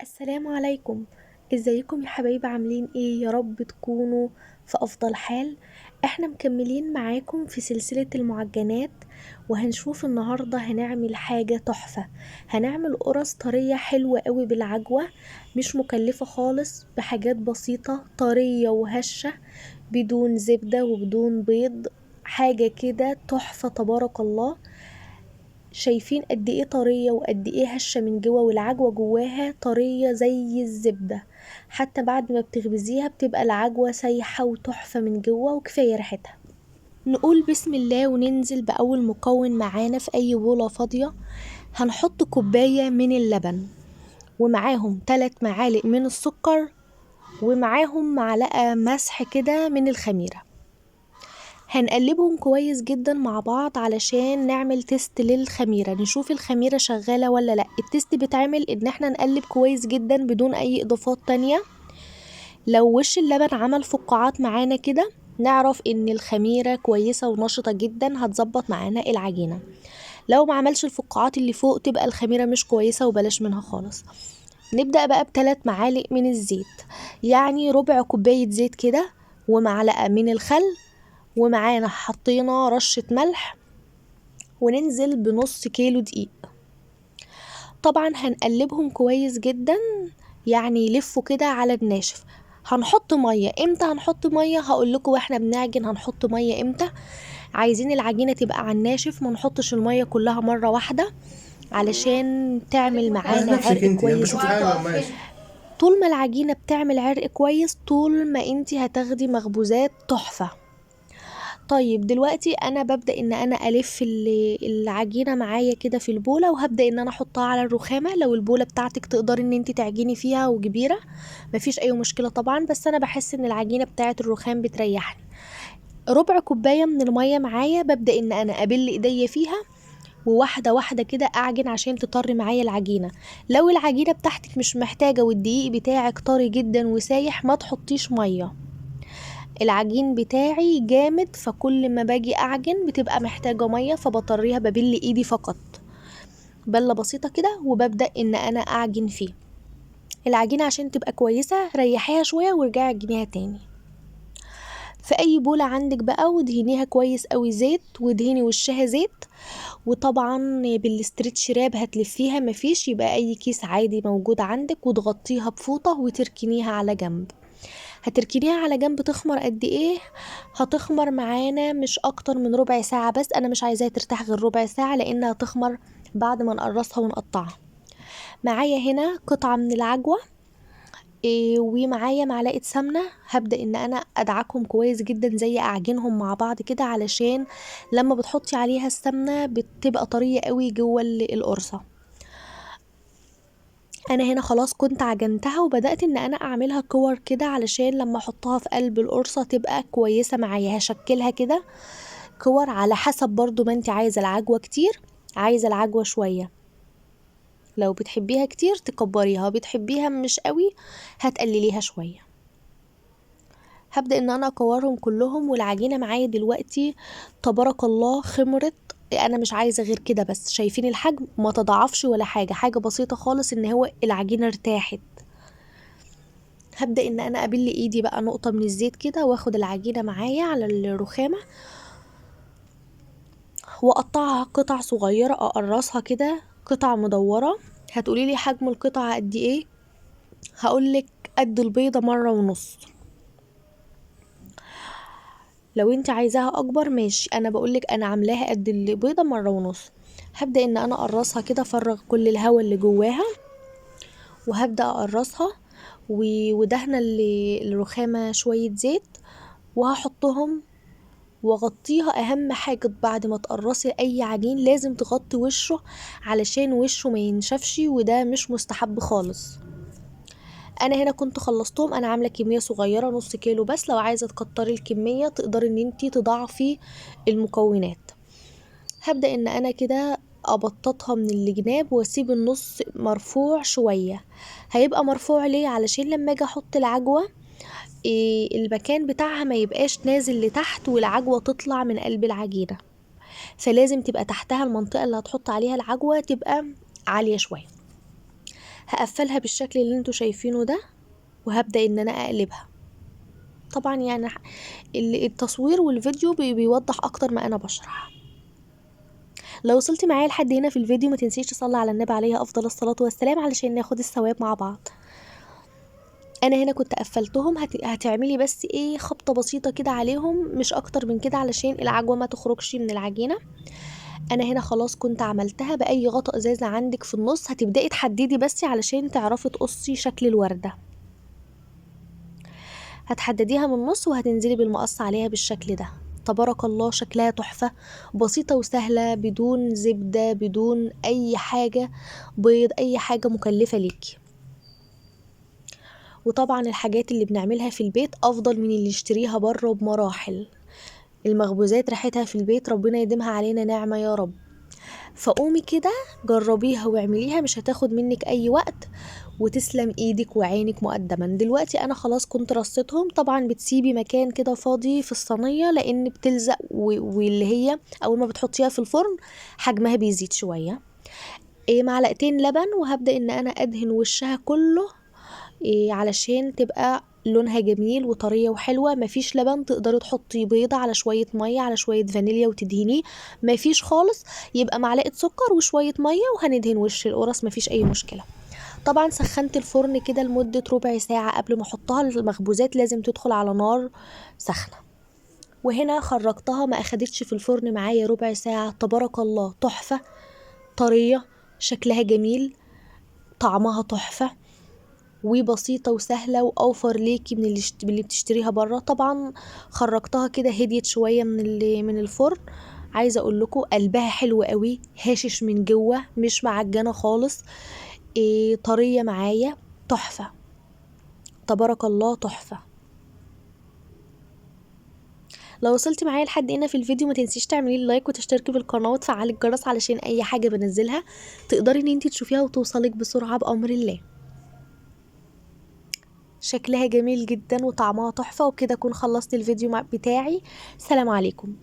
السلام عليكم. ازيكم يا حبايب؟ عاملين ايه؟ يا رب تكونوا في افضل حال. احنا مكملين معاكم في سلسلة المعجنات، وهنشوف النهاردة هنعمل حاجة تحفة. هنعمل قرص طرية حلوة قوي بالعجوة، مش مكلفة خالص، بحاجات بسيطة، طرية وهشة، بدون زبدة وبدون بيض، حاجة كده تحفة تبارك الله. شايفين قد ايه طرية وقد ايه هشة من جوه، والعجوة جواها طرية زي الزبدة، حتى بعد ما بتخبزيها بتبقى العجوة سايحة وتحفة من جوه، وكفاية ريحتها. نقول بسم الله وننزل بأول مكون معانا في أي بولة فاضية. هنحط كوباية من اللبن، ومعاهم 3 معالق من السكر، ومعاهم معلقة مسح كده من الخميرة. هنقلبهم كويس جدا مع بعض علشان نعمل test للخميرة، نشوف الخميرة شغالة ولا لا. ال test بيتعمل ان احنا نقلب كويس جدا بدون اي اضافات تانية. لو وش اللبن عمل فقاعات معانا كده نعرف ان الخميرة كويسة ونشطة جدا، هتظبط معانا العجينة. لو ما عملش الفقاعات اللي فوق تبقى الخميرة مش كويسة وبلاش منها خالص. نبدأ بقى ب3 معالق من الزيت، يعني ربع كوباية زيت كده، ومعلقة من الخل، ومعانا حطينا رشة ملح، وننزل بنص كيلو دقيق. طبعا هنقلبهم كويس جدا، يعني يلفوا كده على الناشف. هنحط مية امتى؟ هنحط مية هقول لكم واحنا بنعجن هنحط مية امتى. عايزين العجينة تبقى على الناشف، ما نحطش المية كلها مرة واحدة علشان تعمل معانا نفسك عرق انت، انا كويس بشوف جدا. حاجة ماشي. طول ما العجينة بتعمل عرق كويس طول ما انتي هتاخدي مخبوزات تحفة. دلوقتي انا ببدأ ان انا الف العجينة معايا كده في البولة، وهبدأ ان انا احطها على الرخامة. لو البولة بتاعتك تقدري ان انتي تعجني فيها وكبيرة مفيش اي مشكلة طبعا، بس انا بحس ان العجينة بتاعت الرخام بتريحني. ربع كوباية من المية معايا، ببدأ ان انا ابل ايديا فيها، وواحدة واحدة كده اعجن عشان تطري معايا العجينة. لو العجينة بتاعتك مش محتاجة والدقيق بتاعك طري جدا وسايح ما تحطيش مية. العجين بتاعي جامد، فكل ما باجي اعجن بتبقى محتاجة مية، فبطريها ببل ايدي فقط، بلة بسيطة كده، وببدأ ان انا اعجن فيه. العجينة عشان تبقى كويسة ريحيها شوية وارجعي اعجنيها تاني. في اي بولة عندك بقى، ودهنيها كويس قوي زيت، ودهني وشها زيت، وطبعا بال stretch wrap هتلفيها، مفيش يبقى اي كيس عادي موجود عندك، وتغطيها بفوطة وتركنيها على جنب. هتركنيها على جنب تخمر قد ايه؟ هتخمر معانا مش اكتر من ربع ساعة بس، انا مش عايزاها ترتاح غير ربع ساعة لانها تخمر بعد ما نقرصها ونقطعها. معايا هنا قطعة من العجوة، ومعايا معلقة سمنة. هبدأ ان انا ادعكهم كويس جدا زي اعجنهم مع بعض كده، علشان لما بتحطي عليها السمنة بتبقى طرية قوي جوه القرصة. انا هنا خلاص كنت عجنتها، وبدأت ان انا اعملها كور كده علشان لما احطها في قلب القرصة تبقى كويسة معايا. هشكلها كده كور على حسب برضو ما انت عايزة العجوة كتير، عايزة العجوة شوية. لو بتحبيها كتير تكبريها، بتحبيها مش قوي هتقلليها شوية. هبدأ ان انا اكورهم كلهم، والعجينة معايا دلوقتي تبارك الله خمرت. انا مش عايزة غير كده بس، شايفين الحجم ما تضاعفش ولا حاجة، حاجة بسيطة خالص ان هو العجينة ارتاحت. هبدأ ان انا ابل ايدي بقى نقطة من الزيت كده، واخد العجينة معايا على الرخامة واقطعها قطع صغيرة، اقرصها كده قطع مدورة. هتقولي لي حجم القطعة قد ايه؟ هقولك قد البيضة مرة ونص. لو انت عايزاها اكبر ماشي، انا بقولك انا عاملاها قد البيضة مرة ونص. هبدأ ان انا اقرصها كده، افرغ كل الهواء اللي جواها، وهبدأ اقرصها ودهنة الرخامة شوية زيت، وهحطهم واغطيها. اهم حاجة بعد ما تقرصي اي عجين لازم تغطي وشه علشان وشه ما ينشفش، وده مش مستحب خالص. انا هنا كنت خلصتهم، انا عاملة كمية صغيرة نص كيلو بس، لو عايزة تكتري الكمية تقدري ان انتي تضاعفي المكونات. هبدأ ان انا كده ابططها من الجناب واسيب النص مرفوع شوية. هيبقى مرفوع ليه؟ علشان لما اجي احط العجوة، المكان بتاعها ما يبقاش نازل لتحت والعجوة تطلع من قلب العجينة، فلازم تبقى تحتها المنطقة اللي هتحط عليها العجوة تبقى عالية شوية. هقفلها بالشكل اللي انتوا شايفينه ده، وهبدأ ان انا اقلبها. طبعا يعني التصوير والفيديو بيوضح اكتر ما انا بشرح. لو وصلتي معايا لحد هنا في الفيديو ما تنسيش تصلي على النبي عليه افضل الصلاة والسلام علشان ناخد الثواب مع بعض. انا هنا كنت قفلتهم، هتعملي بس ايه خبطة بسيطة كده عليهم، مش اكتر من كده علشان العجوة ما تخرجش من العجينة. انا هنا خلاص كنت عملتها. باي غطا ازازة عندك في النص هتبدأي تحددي بس علشان تعرفي تقصي شكل الوردة. هتحدديها من النص وهتنزلي بالمقص عليها بالشكل ده. تبارك الله شكلها تحفة، بسيطة وسهلة، بدون زبدة، بدون اي حاجة بيض، اي حاجة مكلفة ليكي. وطبعا الحاجات اللي بنعملها في البيت افضل من اللي نشتريها بره بمراحل. المخبوزات ريحتها في البيت ربنا يديمها علينا نعمة يا رب. فقومي كده جربيها واعمليها، مش هتاخد منك اي وقت، وتسلم ايدك وعينك مقدما. دلوقتي انا خلاص كنت رصيتهم. طبعا بتسيبي مكان كده فاضي في الصينية لان بتلزق، واللي هي اول ما بتحطيها في الفرن حجمها بيزيد شوية. معلقتين لبن، وهبدأ ان انا ادهن وشها كله علشان تبقى لونها جميل وطرية وحلوة. مفيش لبن تقدري تحطي بيضة على شوية مية على شوية فانيليا وتدهنيه، مفيش خالص، يبقى معلقة سكر وشوية مية وهندهن وش القرص، مفيش أي مشكلة. طبعا سخنت الفرن كده لمدة ربع ساعة قبل ما احطها. المخبوزات لازم تدخل على نار سخنة. وهنا خرجتها، ما اخدتش في الفرن معايا ربع ساعة. تبارك الله تحفة، طرية، شكلها جميل، طعمها تحفة، وبسيطة وسهلة، وأوفر ليكي من اللي بتشتريها بره. طبعا خرجتها كده هديت شوية من الفرن. عايزة اقول لكم قلبها حلو قوي، هاشش من جوه، مش معجنة خالص، طرية معايا، تحفة تبارك الله تحفة. لو وصلتي معايا لحد هنا في الفيديو ما تنسيش تعملي لي like وتشتركي في القناة وتفعلي الجرس علشان اي حاجة بنزلها تقدري ان انتي تشوفيها وتوصلك بسرعة بأمر الله. شكلها جميل جدا وطعمها تحفة. وبكده اكون خلصت الفيديو بتاعي. سلام عليكم.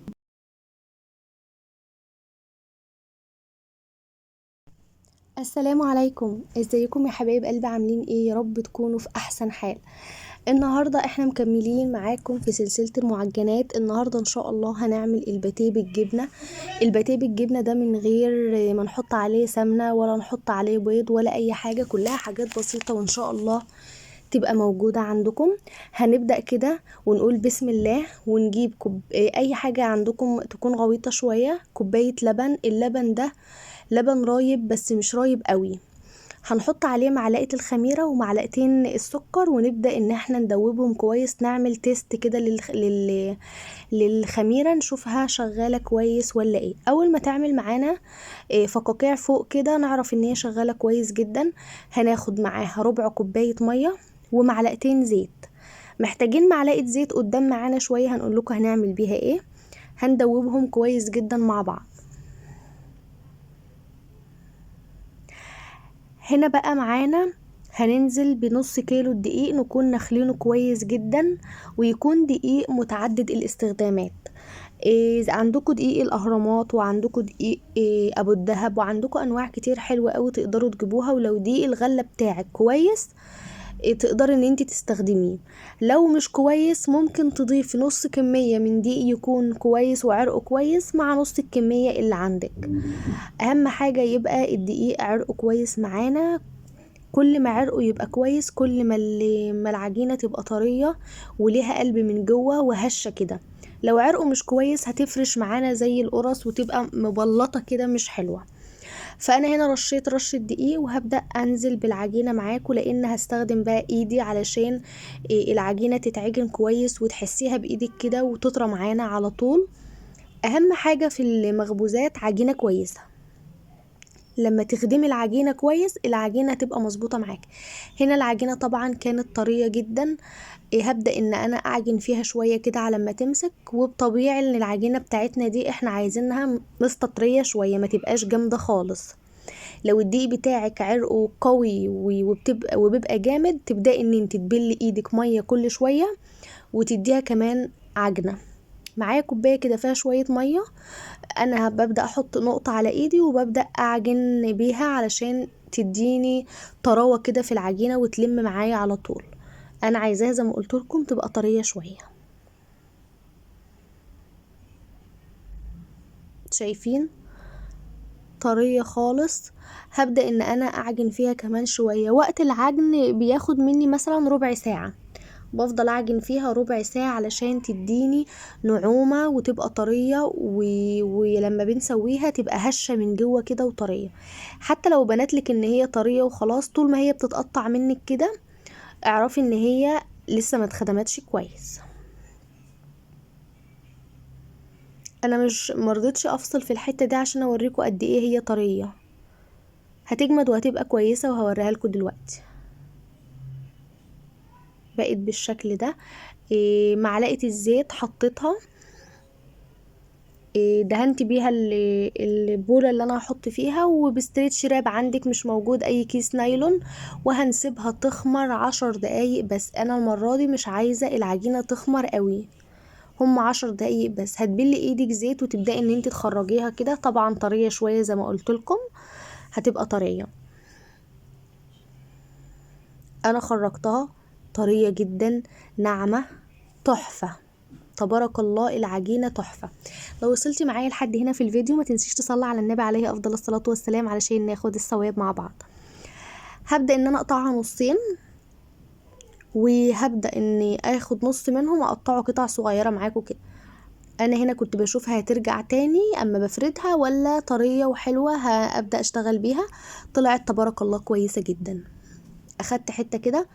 السلام عليكم، ازيكم يا حبايب قلبي، عاملين ايه؟ يا رب تكونوا في احسن حال. النهارده احنا مكملين معاكم في سلسلة المعجنات. النهارده ان شاء الله هنعمل الباتيه بالجبنه. الباتيه بالجبنه ده من غير ما نحط عليه سمنه ولا نحط عليه بيض ولا اي حاجة، كلها حاجات بسيطة وان شاء الله تبقى موجودة عندكم. هنبدأ كده ونقول بسم الله، ونجيب اي حاجة عندكم تكون غويطة شوية، كوباية لبن. اللبن ده لبن رايب بس مش رايب قوي. هنحط عليه معلقة الخميرة ومعلقتين السكر، ونبدأ ان احنا ندوبهم كويس، نعمل test كده للخميرة نشوفها شغالة كويس ولا ايه. اول ما تعمل معانا فقاقيع فوق كده نعرف ان هي شغالة كويس جدا. هناخد معاها ربع كوباية مية ومعلقتين زيت. محتاجين معلقة زيت قدام معانا شوية، هنقول لكم هنعمل بيها ايه. هندوبهم كويس جدا مع بعض. هنا بقى معانا هننزل بنص كيلو الدقيق، نكون نخلينه كويس جدا، ويكون دقيق متعدد الاستخدامات. إذا عندكم دقيق الاهرامات، وعندكم دقيق ابو الدهب، وعندكم انواع كتير حلوة قوي تقدروا تجيبوها. ولو دقيق الغلة بتاعك كويس تقدري ان انت تستخدميه. لو مش كويس ممكن تضيفي نص كمية من دقيق يكون كويس وعرقه كويس مع نص الكمية اللي عندك. اهم حاجة يبقى الدقيق عرقه كويس معانا. كل ما عرقه يبقى كويس كل ما العجينة تبقى طرية وليها قلب من جوه وهشة كده. لو عرقه مش كويس هتفرش معانا زي القرص وتبقى مبلطة كده مش حلوة. فانا هنا رشيت رشة دقيق، وهبدأ انزل بالعجينة معاكم، لان هستخدم بقى ايدي علشان العجينة تتعجن كويس وتحسيها بايدك كده وتطرى معانا على طول. اهم حاجة في المخبوزات عجينة كويسة. لما تخدمي العجينة كويس العجينة تبقى مظبوطة معاك. هنا العجينة طبعا كانت طرية جدا، هبدأ ان انا اعجن فيها شوية كده على ما تمسك. وبطبيعي ان العجينة بتاعتنا دي احنا عايزينها مستطرية شوية، ما تبقاش جامدة خالص. لو الدقيق بتاعك عرقه قوي وبيبقى جامد، تبدأي ان انت تبلي ايدك مية كل شوية وتديها كمان عجنة. معايا كوباية كده فيها شوية مية، انا ببدأ احط نقطة على ايدي وببدأ اعجن بيها علشان تديني طراوه كده في العجينة وتلم معايا على طول. انا عايزاها زي ما قلت لكم تبقى طرية شوية. شايفين طرية خالص. هبدا ان انا اعجن فيها كمان شوية. وقت العجن بياخد مني مثلا ربع ساعة، بفضل اعجن فيها ربع ساعة علشان تديني نعومة وتبقى طرية، ولما بنسويها تبقى هشه من جوه كده وطريه. حتى لو بنتلك ان هي طرية وخلاص، طول ما هي بتتقطع منك كده اعرفي ان هي لسه ما اتخدمتش كويس. انا مش مرضتش افصل في الحتة دي عشان اوريكم قد ايه هي طرية. هتجمد وهتبقى كويسة وهوريها لكم دلوقتي. بقت بالشكل ده. معلقه الزيت حطيتها، دهنت بيها البوله اللي انا هحط فيها، وب stretch wrap عندك مش موجود اي كيس نايلون، وهنسيبها تخمر 10 دقايق بس. انا المرة دي مش عايزه العجينة تخمر قوي، هم 10 دقايق بس. هتبلي ايدك زيت وتبداي ان انت تخرجيها كده. طبعا طرية شوية زي ما قلت لكم، هتبقى طرية. انا خرجتها طرية جدا، ناعمة، تحفة، تبارك الله، العجينة تحفة. لو وصلتي معايا لحد هنا في الفيديو ما تنسيش تصلي على النبي عليه افضل الصلاة والسلام علشان ناخد الثواب مع بعض. هبدا ان انا اقطعها نصين، وهبدا اني اخد نص منهم اقطعه قطع صغيرة معاكم كده. انا هنا كنت بشوفها هترجع تاني اما بفردها ولا طرية وحلوه هبدا اشتغل بيها. طلعت تبارك الله كويسة جدا. اخدت حتة كده،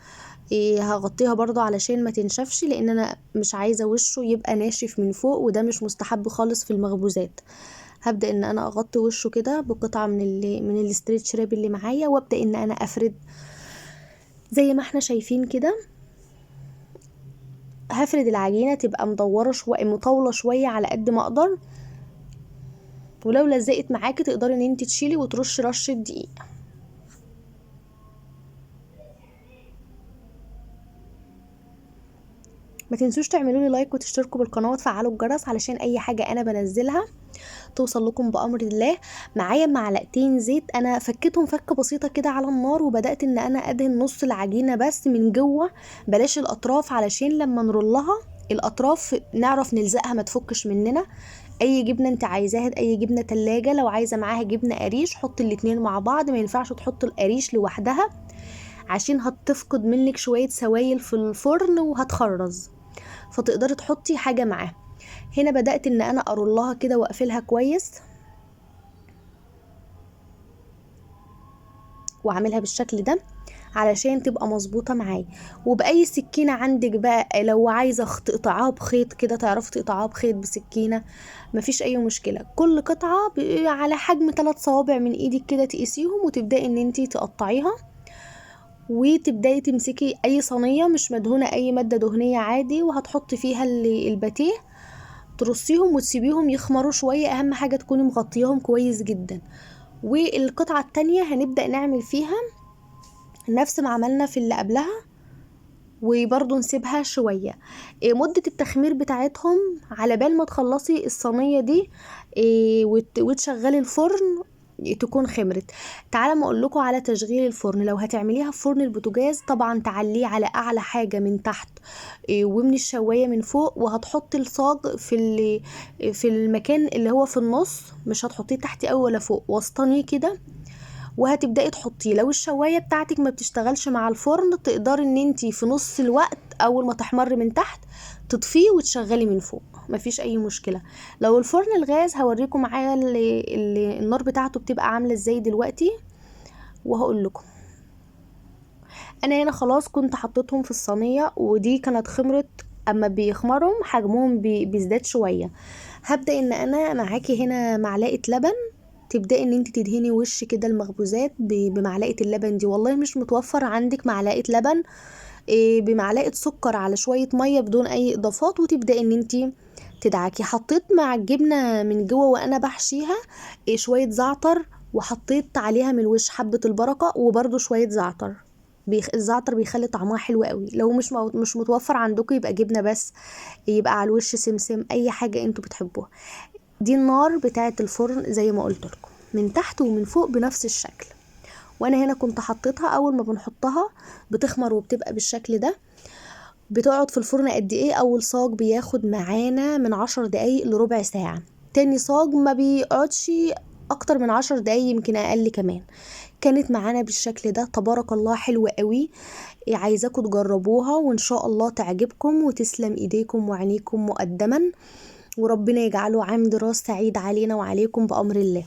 هغطيها برضو علشان ما تنشفش، لان انا مش عايزه وشه يبقى ناشف من فوق، وده مش مستحب خالص في المخبوزات. هبدا ان انا اغطي وشه كده بقطعه من ال stretch wrap اللي معايا، وابدا ان انا افرد زي ما احنا شايفين كده. هفرد العجينة تبقى مدورة شوية، مطولة شوية على قد ما اقدر، ولو لزقت معاكي تقدري ان انت تشيلي وترشي رشه دقيق. ما تنسوش تعملوا لي like وتشتركوا بالقناة وتفعلوا الجرس علشان اي حاجة انا بنزلها توصل لكم بامر الله. معايا معلقتين زيت، انا فكيتهم فكه بسيطة كده على النار، وبدات ان انا ادهن نص العجينة بس من جوه، بلاش الاطراف علشان لما نرلها الاطراف نعرف نلزقها ما تفكش مننا. اي جبنه انت عايزاها، اي جبنه تلاجة، لو عايزه معاها جبنه قريش حطي الاتنين مع بعض، ما ينفعش تحط القريش لوحدها عشان هتفقد منك شوية سوائل في الفرن وهتخرز، فتقدري تحطي حاجة معاها. هنا بدات ان انا ارلها كده واقفلها كويس واعملها بالشكل ده علشان تبقى مظبوطة معايا. وباي سكينة عندك بقى، لو عايزه تقطعها بخيط كده تعرفي تقطعها بخيط بسكينة، مفيش اي مشكلة. كل قطعه على حجم 3 صوابع من ايدك كده تقيسيهم، وتبداي ان انتي تقطعيها، وتبداي تمسكي اي صينية مش مدهونه اي مادة دهنية عادي، وهتحطي فيها الباتيه، ترصيهم وتسيبيهم يخمروا شوية. اهم حاجة تكوني مغطياهم كويس جدا. والقطعه التانية هنبدا نعمل فيها نفس ما عملنا في اللي قبلها، وبرضو نسيبها شوية. مده التخمير بتاعتهم على بال ما تخلصي الصينية دي وتشغلي الفرن تكون خمرت. تعالى ما اقول لكم على تشغيل الفرن. لو هتعمليها في فرن البوتاجاز طبعا تعليه على اعلى حاجة من تحت ومن الشوايه من فوق، وهتحطي الصاج في المكان اللي هو في النص، مش هتحطيه تحت قوي ولا فوق، وسطانيه كده، وهتبداي تحطيه. لو الشوايه بتاعتك ما بتشتغلش مع الفرن تقدري ان انتي في نص الوقت اول ما تحمر من تحت تطفيه وتشغلي من فوق، مفيش اي مشكلة. لو الفرن الغاز هوريكم معايا اللي النار بتاعته بتبقى عامله ازاي دلوقتي وهقول لكم. انا هنا خلاص كنت حطيتهم في الصينية، ودي كانت خمرت، اما بيخمرهم حجمهم بيزداد شوية. هبدا ان انا معاكي هنا معلقه لبن، تبداي ان انت تدهني وش كده المخبوزات بمعلقه اللبن دي. والله مش متوفر عندك معلقه لبن، بمعلقه سكر على شوية مية بدون اي اضافات، وتبداي ان انت تدعكي. حطيت مع الجبنة من جوه وانا بحشيها شوية زعتر، وحطيت عليها من الوش حبه البركة وبرده شوية زعتر. الزعتر بيخلي طعمها حلو قوي. لو مش متوفر عندكم يبقى جبنه بس، يبقى على الوش سمسم، اي حاجة انتوا بتحبوها. دي النار بتاعه الفرن زي ما قلت لكم، من تحت ومن فوق بنفس الشكل. وانا هنا كنت حطيتها. اول ما بنحطها بتخمر وبتبقى بالشكل ده. بتقعد في الفرن قد ايه؟ اول صاج بياخد معانا من 10 دقايق لربع ساعة، تاني صاج ما بيقعدش اكتر من 10 دقايق، يمكن اقل كمان. كانت معانا بالشكل ده تبارك الله، حلوة قوي. عايزاكم تجربوها وان شاء الله تعجبكم، وتسلم ايديكم وعينيكم مقدما، وربنا يجعله عام دراسة سعيد علينا وعليكم بأمر الله.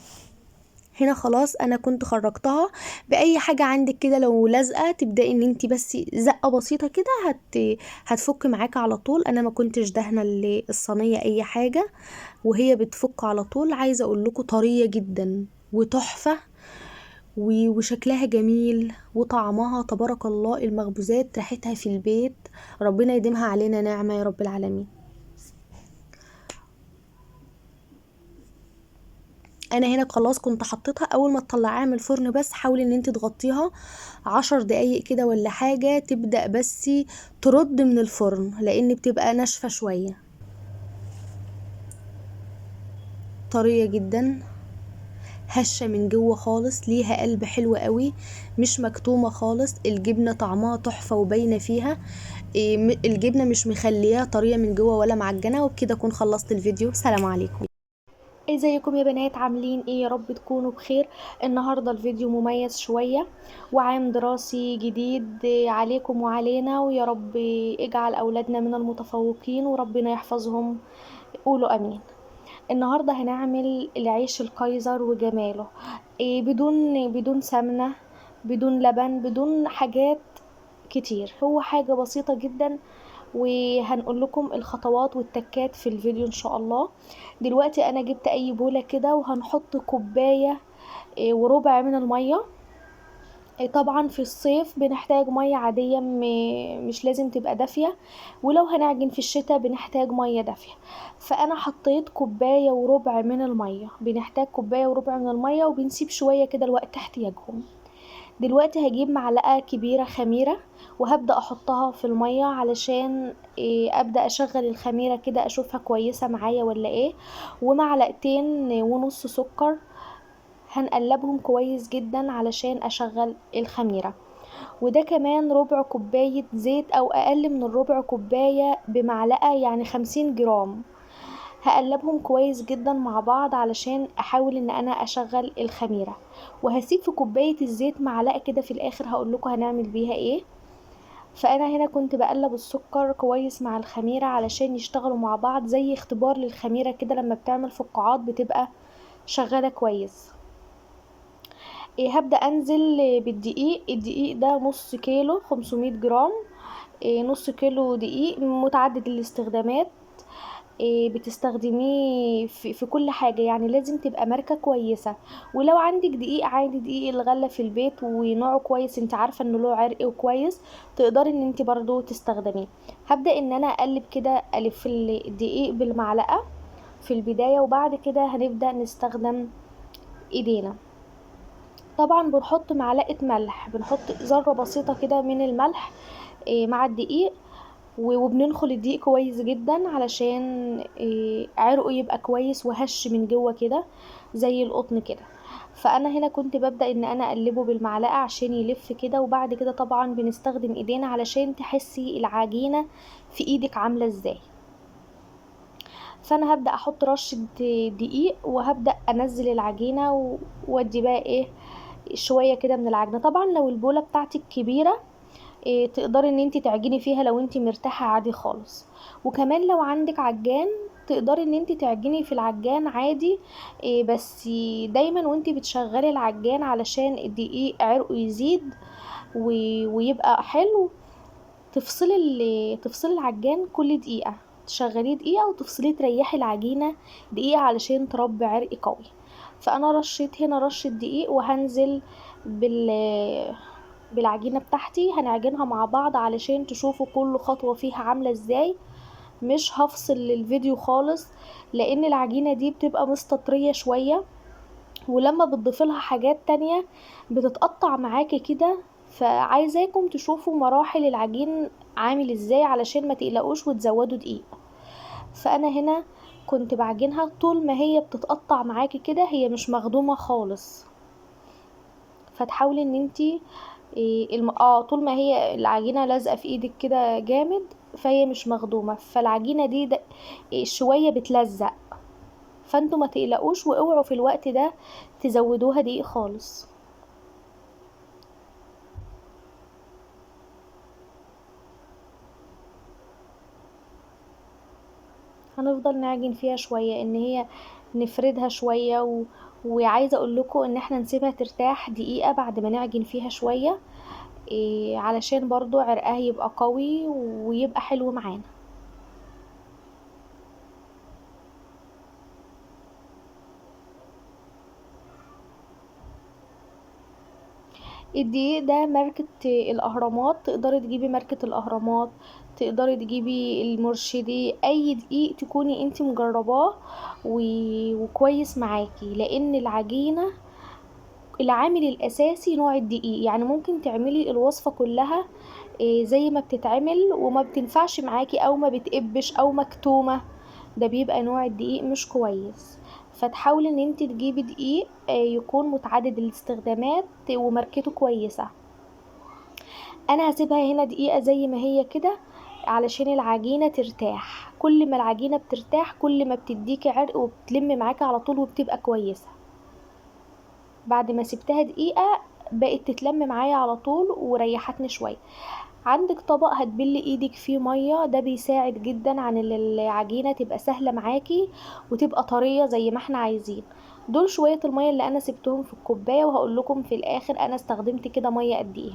هنا خلاص انا كنت خرجتها. باي حاجة عندك كده لو لازقه تبداي ان انت بس زقه بسيطة كده هتفك معاك على طول. انا ما كنتش دهنه الصينية اي حاجة وهي بتفك على طول. عايزه اقول لكم طرية جدا وتحفه وشكلها جميل وطعمها تبارك الله. المخبوزات ريحتها في البيت، ربنا يديمها علينا نعمه يا رب العالمين. انا هنا خلاص كنت حطيتها. اول ما تطلعيها من الفرن بس حاولي ان انت تغطيها 10 دقايق كده ولا حاجة، تبدأ بس ترد من الفرن لان بتبقى ناشفة شوية. طرية جدا، هشة من جوه خالص، ليها قلب حلو قوي، مش مكتومة خالص. الجبنة طعمها تحفة وباينة فيها، الجبنة مش مخليها طرية من جوه ولا معجنة. وبكده اكون خلصت الفيديو. سلام عليكم. ازيكم يا بنات، عاملين ايه؟ يا رب تكونوا بخير. النهارده الفيديو مميز شوية وعام دراسي جديد عليكم وعلينا، ويا رب اجعل اولادنا من المتفوقين وربنا يحفظهم، قولوا امين. النهارده هنعمل العيش القيصر وجماله، بدون سمنه، بدون لبن، بدون حاجات كتير، هو حاجة بسيطة جدا، وهنقول لكم الخطوات والتكات في الفيديو ان شاء الله. دلوقتي انا جبت اي بولة كده وهنحط كوباية وربع من المية. طبعا في الصيف بنحتاج مية عادية، مش لازم تبقى دافية، ولو هنعجن في الشتاء بنحتاج مية دافية. فانا حطيت كوباية وربع من المية، بنحتاج كوباية وربع من المية، وبنسيب شوية كده الوقت احتياجهم. دلوقتي هجيب معلقة كبيرة خميرة وهبدأ احطها في المية علشان ابدأ اشغل الخميرة كده اشوفها كويسة معايا ولا ايه. ومعلقتين ونص سكر، هنقلبهم كويس جدا علشان اشغل الخميرة. وده كمان ربع كوباية زيت او اقل من الربع كوباية بمعلقة، يعني 50 جرام. هقلبهم كويس جدا مع بعض علشان احاول ان انا اشغل الخميرة. وهسيب في كوباية الزيت معلقة كده في الاخر هقول لكم هنعمل بيها ايه. فانا هنا كنت بقلب السكر كويس مع الخميرة علشان يشتغلوا مع بعض، زي اختبار للخميرة كده، لما بتعمل فقاعات بتبقى شغالة كويس. هبدأ انزل بالدقيق. الدقيق ده نص كيلو، 500 جرام، نص كيلو دقيق متعدد الاستخدامات، بتستخدميه في كل حاجة، يعني لازم تبقى ماركة كويسة. ولو عندك دقيق عادي، دقيق الغلة في البيت ونوعه كويس، انت عارفة انه له عرق وكويس، تقدري ان انت برضو تستخدميه. هبدأ ان انا اقلب كده، الف الدقيق بالمعلقة في البداية، وبعد كده هنبدأ نستخدم ايدينا. طبعا بنحط معلقة ملح، بنحط ذرة بسيطة كده من الملح مع الدقيق، وبننخل الدقيق كويس جدا علشان عرقه يبقى كويس وهش من جوه كده زي القطن كده. فانا هنا كنت ببدأ ان انا اقلبه بالمعلقة عشان يلف كده، وبعد كده طبعا بنستخدم ايدينا علشان تحسي العجينة في ايدك عاملة ازاي. فانا هبدأ احط رشة دقيق وهبدأ انزل العجينة وادي بقى شوية كده من العجينة. طبعا لو البولة بتاعتك كبيرة تقدري ان انت تعجني فيها لو انت مرتاحة عادي خالص. وكمان لو عندك عجان تقدري ان انت تعجني في العجان عادي، بس دايما وانت بتشغلي العجان علشان الدقيق عرقه يزيد ويبقى حلو، تفصلي العجان كل دقيقة، تشغليه دقيقة وتفصليه، تريحي العجينة دقيقة علشان تربي عرق قوي. فانا رشيت هنا رشة دقيق وهنزل بالعجينة بتاعتي، هنعجنها مع بعض علشان تشوفوا كل خطوة فيها عاملة ازاي. مش هفصل الفيديو خالص لان العجينة دي بتبقى مستطرية شوية، ولما بتضيفي لها حاجات تانية بتتقطع معاكي كده، فعايزاكم تشوفوا مراحل العجين عامل ازاي علشان ما تقلقوش وتزودوا دقيق. فانا هنا كنت بعجنها طول ما هي بتتقطع معاكي كده، هي مش مخدومة خالص. فتحاولي ان انتي طول ما هي العجينة لازقة في ايدك كده جامد فهي مش مخدومة، فالعجينة دي شوية بتلزق، فانتوا ما تقلقوش واوعوا في الوقت ده تزودوها دقيق خالص. هنفضل نعجن فيها شوية ان هي نفردها شوية، وعايزة اقول لكم ان احنا نسيبها ترتاح دقيقة بعد ما نعجن فيها شوية، علشان برضو عرقها يبقى قوي ويبقى حلو معانا. الدقيق ده ماركة الاهرامات، تقدري تجيبي ماركة الاهرامات، تقدري تجيبي المرشدي، اي دقيق تكوني انت مجرباه وكويس معاكي، لان العجينة العامل الاساسي نوع الدقيق. ممكن تعملي الوصفة كلها، زي ما بتتعمل وما بتنفعش معاكي او ما بتقبش او مكتومة، ده بيبقى نوع الدقيق مش كويس. فتحاولي ان انت تجيبي دقيق، يكون متعدد الاستخدامات وماركته كويسة. انا هسيبها هنا دقيقة زي ما هي كده علشان العجينة ترتاح. كل ما العجينة بترتاح كل ما بتديكي عرق وبتلم معاكي على طول وبتبقى كويسة. بعد ما سبتها دقيقة بقت تتلم معايا على طول وريحتني شوية. عندك طبق هتبلي ايدك فيه مية، ده بيساعد جدا عن العجينة تبقى سهلة معاكي وتبقى طرية زي ما احنا عايزين. دول شوية المية اللي انا سبتهم في الكوباية، وهقول لكم في الاخر انا استخدمت كده مية قد ايه.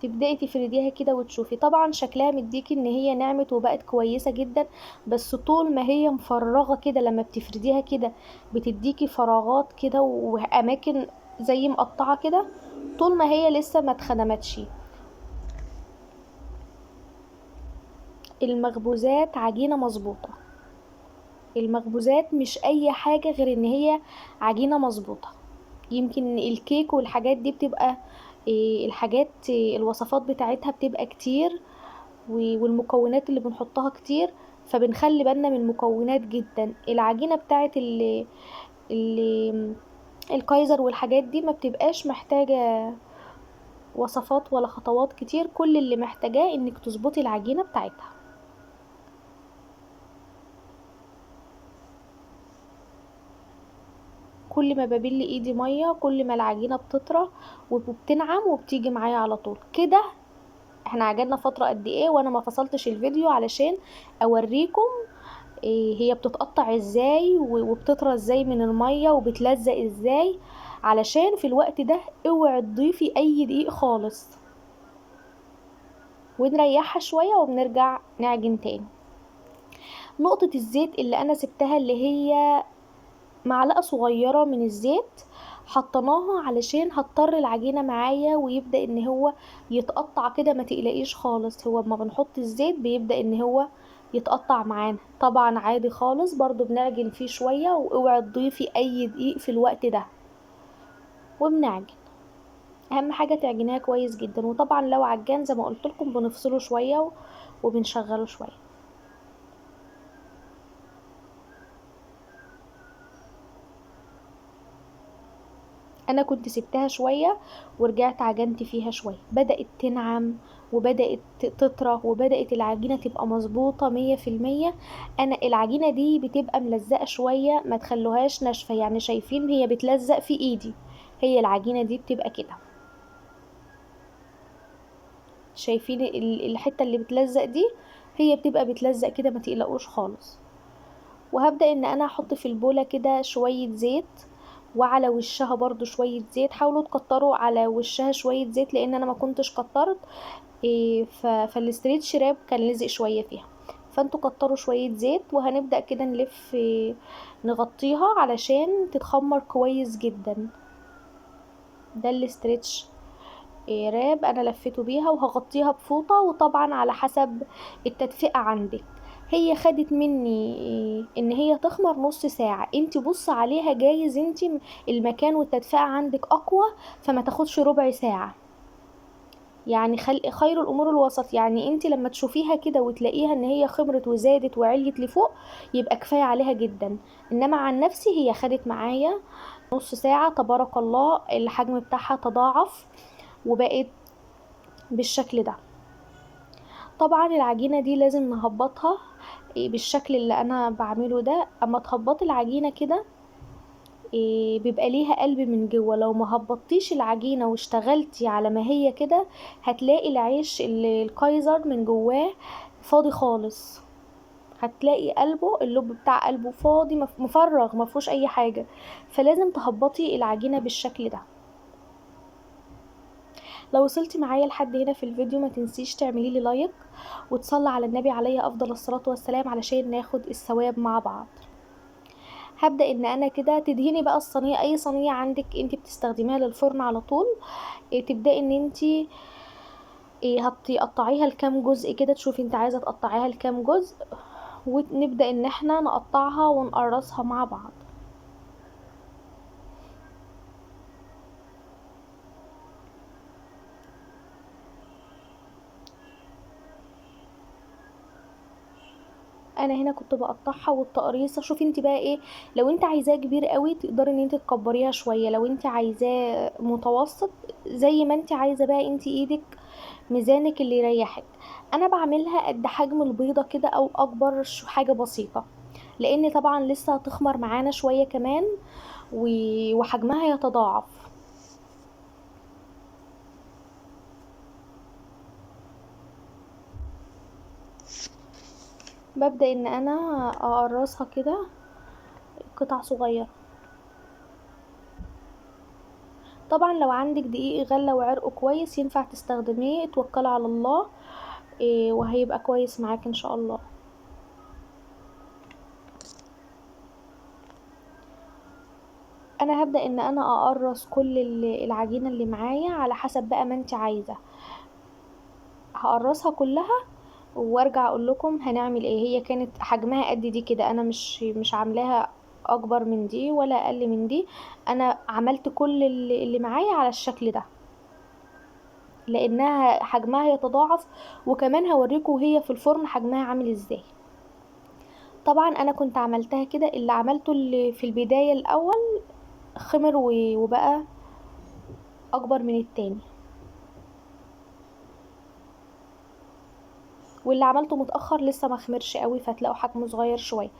تبدأي تفرديها كده وتشوفي. طبعا شكلها مديكي ان هي نعمت وبقت كويسة جدا، بس طول ما هي مفرغة كده لما بتفرديها كده بتديكي فراغات كده واماكن زي مقطعة كده، طول ما هي لسه ما اتخدمتش. المخبوزات عجينة مظبوطة، المخبوزات مش اي حاجة غير ان هي عجينة مظبوطة. يمكن الكيك والحاجات دي بتبقى الحاجات، الوصفات بتاعتها بتبقى كتير والمكونات اللي بنحطها كتير، فبنخلي بالنا من المكونات جدا. العجينة بتاعت الكايزر والحاجات دي ما بتبقاش محتاجة وصفات ولا خطوات كتير، كل اللي محتاجاه انك تظبطي العجينة بتاعتها. كل ما ببل ايدي مية كل ما العجينة بتطرى وبتنعم وبتيجي معايا على طول كده. احنا عجلنا فترة قد ايه وانا ما فصلتش الفيديو علشان اوريكم إيه هي بتتقطع ازاي وبتطرى ازاي من المية وبتلزق ازاي، علشان في الوقت ده اوعي تضيفي اي دقيق خالص. ونريحها شوية وبنرجع نعجن تاني. نقطة الزيت اللي انا سبتها اللي هي معلقة صغيرة من الزيت حطيناها علشان هتطر العجينة معايا ويبدأ ان هو يتقطع كده. ما تقلقيش خالص، هو اما بنحط الزيت بيبدأ ان هو يتقطع معانا طبعا عادي خالص. برضو بنعجن فيه شوية، واوعي تضيفي اي دقيق في الوقت ده، وبنعجن. اهم حاجة تعجنيها كويس جدا. وطبعا لو عجان زي ما قلت لكم بنفصله شوية وبنشغله شوية. انا كنت سبتها شوية ورجعت عجنت فيها شوية، بدأت تنعم وبدأت تطرى وبدأت العجينة تبقى مظبوطة مية في المية. انا العجينة دي بتبقى ملزقة شوية، ما تخلوهاش ناشفة، شايفين هي بتلزق في ايدي، هي العجينة دي بتبقى كده. شايفين الحتة اللي بتلزق دي هي بتبقى بتلزق كده، ما تقلقوش خالص. وهبدأ ان انا احط في البولة كده شوية زيت، وعلى وشها برضو شوية زيت. حاولوا تكتروا على وشها شوية زيت لان انا ما كنتش كترت، فالاستريتش راب كان لزق شوية فيها، فانتوا كتروا شوية زيت. وهنبدأ كده نلف، نغطيها علشان تتخمر كويس جدا. ده الاستريتش، راب انا لفيته بيها، وهغطيها بفوطة، وطبعا على حسب التدفئة عندك. هي خدت مني ان هي تخمر نص ساعة، انت بص عليها جايز انت المكان والتدفئة عندك اقوى فما تاخدش ربع ساعة. يعني خير الامور الوسط. يعني انت لما تشوفيها كده وتلاقيها ان هي خمرت وزادت وعليت لفوق يبقى كفاية عليها جدا. انما عن نفسي هي خدت معايا نص ساعة، تبارك الله الحجم بتاعها تضاعف وبقت بالشكل ده. طبعا العجينة دي لازم نهبطها بالشكل اللي انا بعمله ده. اما تهبطي العجينة كده بيبقى ليها قلب من جوه. لو ما هبطتيش العجينة واشتغلتي على ما هي كده هتلاقي العيش الكايزر من جواه فاضي خالص، هتلاقي قلبه، اللب بتاع قلبه فاضي، مفرغ، ما فيهوش اي حاجة. فلازم تهبطي العجينة بالشكل ده. لو وصلتي معايا لحد هنا في الفيديو ما تنسيش تعملي لي لايك وتصلي على النبي عليه افضل الصلاة والسلام علشان ناخد الثواب مع بعض. هبدأ ان انا كده تدهني بقى الصينية، اي صينية عندك انت بتستخدميها للفرن على طول. تبدأي ان انت هتقطعيها لكام جزء كده، تشوفي انت عايزة تقطعيها لكام جزء، ونبدأ ان احنا نقطعها ونقرصها مع بعض. انا هنا كنت بقطعها والتقريصه، شوفي انت بقى ايه، لو انت عايزاه كبير قوي تقدري ان انت تكبريها شوية، لو انت عايزاه متوسط زي ما انت عايزه بقى، انت ايدك ميزانك اللي يريحك. انا بعملها قد حجم البيضة كده او اكبر حاجة بسيطة، لان طبعا لسه هتخمر معانا شوية كمان وحجمها يتضاعف. ببدأ ان انا اقرصها كده قطع صغيرة. طبعا لو عندك دقيق غلة وعرقه كويس ينفع تستخدميه، توكلي على الله، وهيبقى كويس معاك ان شاء الله. انا هبدأ ان انا اقرص كل العجينة اللي معايا على حسب بقى ما انت عايزة، هقرصها كلها وارجع اقول لكم هنعمل ايه. هي كانت حجمها قد دي كده، انا مش عاملاها اكبر من دي ولا اقل من دي، انا عملت كل اللي معايا على الشكل ده لانها حجمها يتضاعف، وكمان هوريكم وهي في الفرن حجمها عامل ازاي. طبعا انا كنت عملتها كده، اللي عملته اللي في البداية الاول خمر وبقى اكبر من التاني، واللي عملته متأخر لسه ما خمرش قوي فتلاقوا حجمه صغير شوية.